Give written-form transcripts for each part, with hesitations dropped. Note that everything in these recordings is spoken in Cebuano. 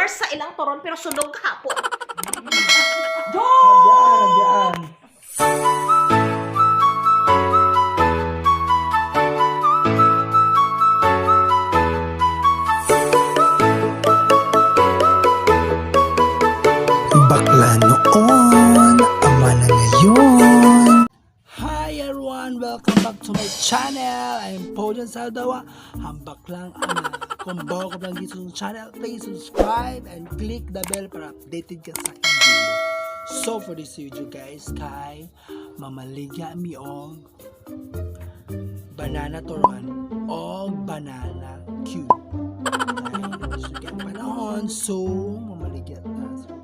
Worse sa ilang turon pero sunog hapon. Nabiyaan, nabiyaan. Bakla noon, ama na ngayon. Hi everyone! Welcome back to my channel! I'm Pojan Saldawa, ang baklang ama. Kung bago ka lang dito sa channel, please subscribe and click the bell para updated ka sa aking video. So for this video guys, kay mamaligya mi og banana turon og banana cube. Ay, so kaya panahon, so mamaligya ta. So,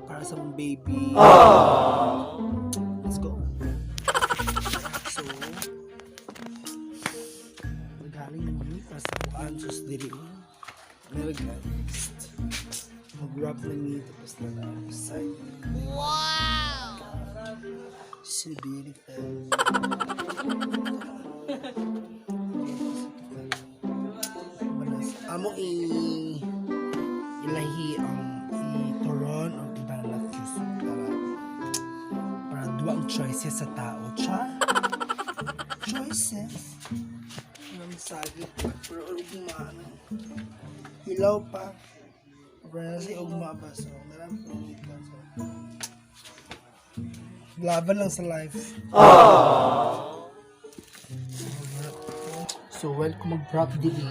para sa mong baby. Let's go. So, magaling ni para sa kuan sus diri. Meron guys. Mag-wrap na ni tapos na lang side. Wow! So beautiful. Balas. Amo i ilahi ang ituron o banana juice para para duwa ang choices sa tao. Char? Choices. Ang sagi pa. Pero ugma. Ano? Hilaw pa. Pero nasa ugma ba? So, nalang pangit ka. So, laban lang sa life. So, welcome mag-prop dili.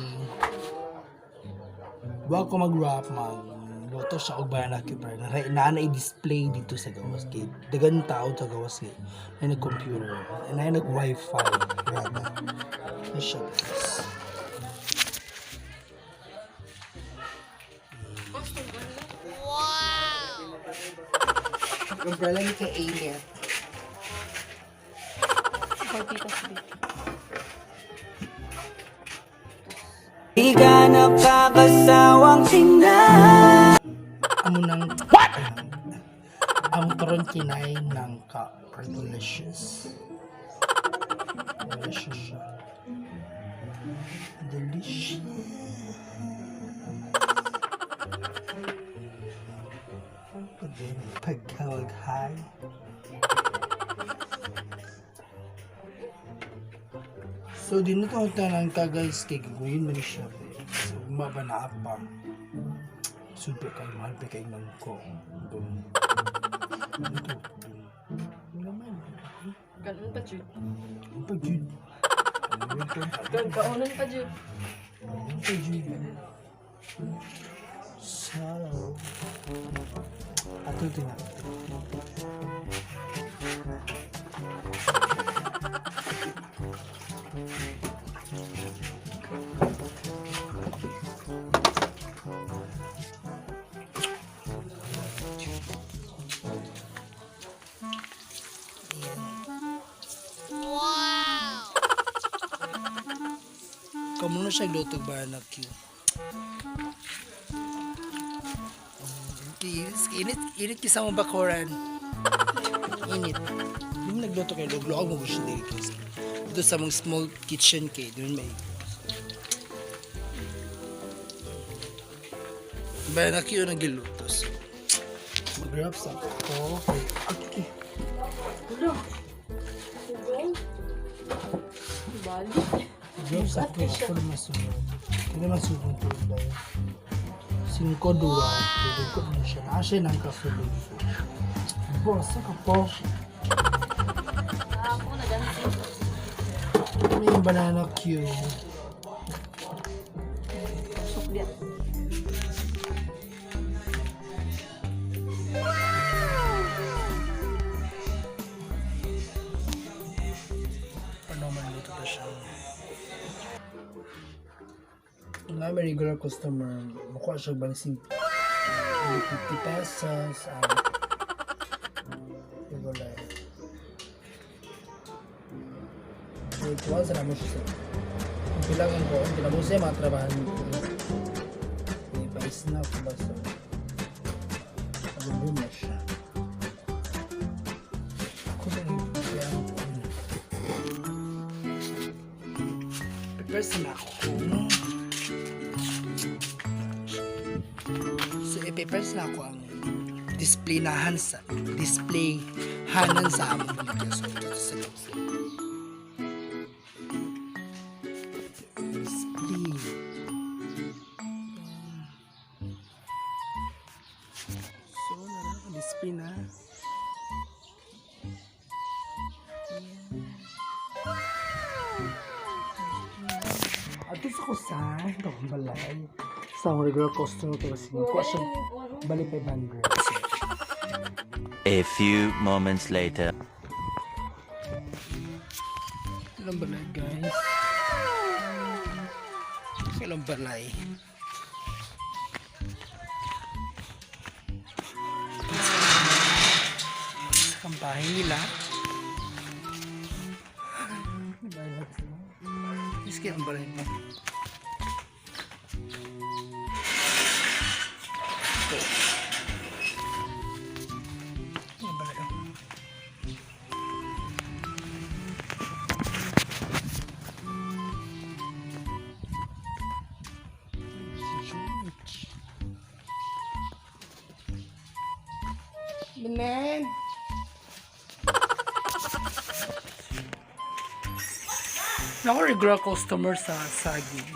Wa ko mag-wrap, mag luto siya og banana cue para na na i-display dito sa gawas kay dagan tao sa gawas kay na nag-computer na nag-wifi rather na siya, guys. Wow! Umbrella ni kay Anet. Di ka nakakasawang tingnan. Amo nang what? Ang turon kinay ng ka pero delicious. Delicious siya. Delicious. Pwede pagkawag hi. So, di na to tanan ka guys, kay gawin man siya. So, gumaba na pa. Super kay mahal pa kay mangko. Dum. Ito. Dum. Wala man. Ganun pa, Jude. Ang pa jud. Ganun kaunan pa, Jude. Ang pa jud. So, ato tingnan. Kamu na siya glutog ba na Q? Init, init kisa mo bakuran. Init. Hindi mo nagluto kayo, lugluag mo siya dito. Dito sa mong small kitchen kay, doon may. Ba na Q na giluto. So, mag-wrap sa ako. Okay. Ulo. Ugong. Balik. Mag-wrap sa ako. Ako na masunod. Hindi masunod ito dahil. Cinco duwa. Tulog ko na siya. Nasa nang kasulog. Boss, ka po. Ako na ganun. Ano yung banana Q? Sukliat. Paano maluto na siya? Yung may regular customer, makuha siya balising 50 pesos ang regular. Wait, once na mo siya sa ang bilangan ko, ang tinamo siya mga trabahan ko. May bais na ako ba so Pag-boom na siya. Ako sa yung ko. Prepare sa na ako. Papers na ako ang displaynahan sa display hanan sa among baligya. So ito sa loob. Display. So, nara, display na. Ato sa kusa, itong balay. Sa akong regular customer ko kasi kuha siya bali 500. A few moments later. Ilang balay, guys? Ilang balay? Sa kampahe nila. Balay lang sila. Miski ang balay mo. Ito. Ang balay, oh. Si George. Benen! Ako regular customer sa saging.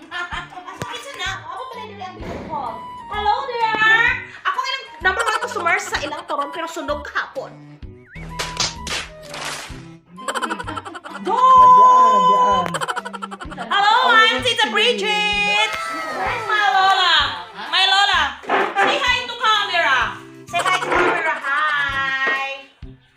Asa na? Ako pala dili ang video call. Hello there! Ako ang ilang number one customer sa ilang turon pero sunog kahapon. Go! Daan, daan. Hello, I'm Tita Bridget! Where's my Lola? My Lola! Say hi to camera! Say hi to camera, hi!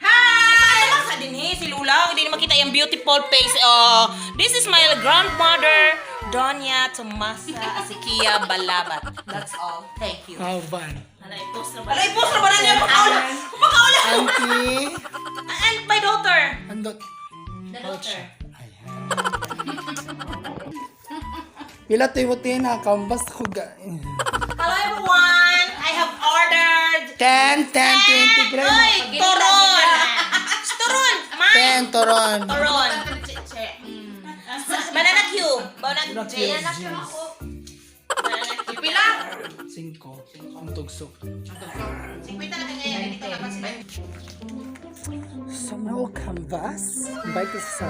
Hi! Ano sa dinhi si Lula, hindi na makita yung beautiful face. Oh, this is my grandmother, Doña Tomasa Asikia Balabat. That's all. Thank you. How van? Alay, post na ba? Alay, post na ba na niya? Pakaula! Pakaula! Auntie! And my daughter. Andot. The daughter. Ayan. Pila tayo mo na, kambas ko ga. Hello everyone! I have ordered 10, 10, 20, pila. Ay, turon! Turon! Mine! 10, toron. Turon. Banana Q. Banana Q. Banana Q. Banana Q. Pila? 5. Ang tugsok. 50 na kanya. Dito naman sila. So now canvas. Bike sa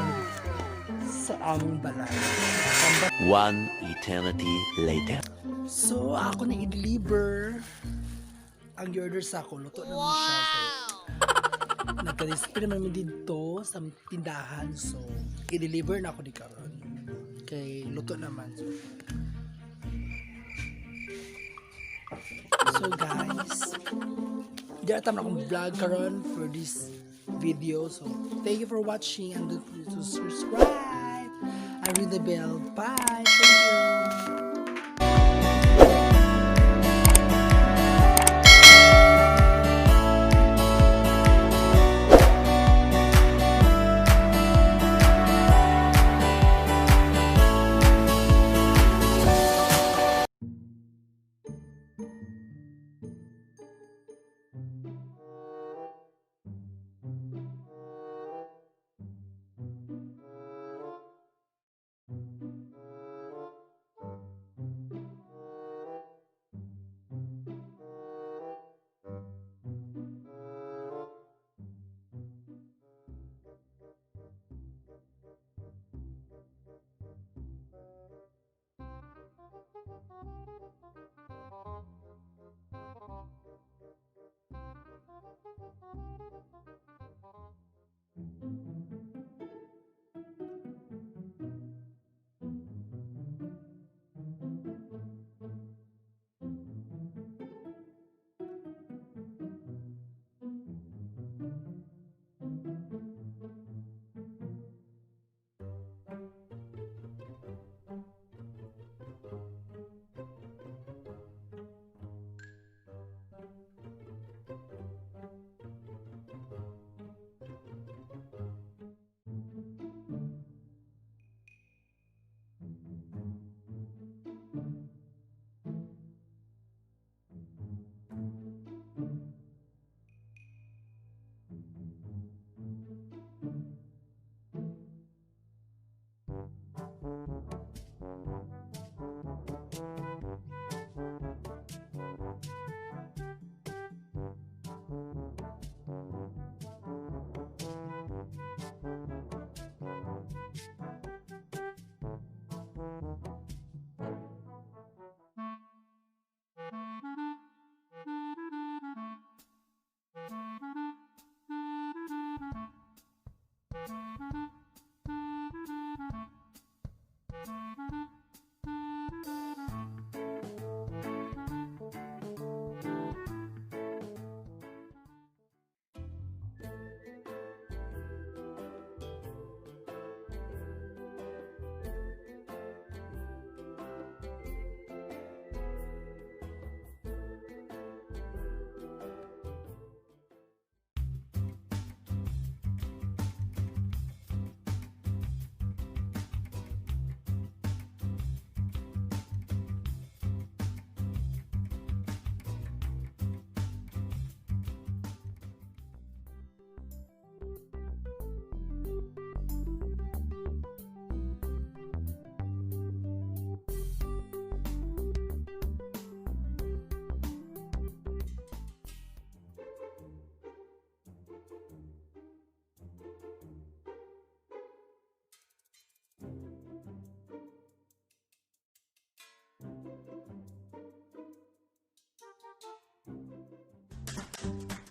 among balay. Canvas. One eternity later. So ako na i-deliver ang order sa ako. Luto naman siya. So, nagka-display naman mi dito sa tindahan. So, i-deliver na ako di karon. Kay luto naman. So guys, di atam na akong vlog karon for this video. So, thank you for watching and don't forget to subscribe and ring the bell. Bye! Thank you! Bye!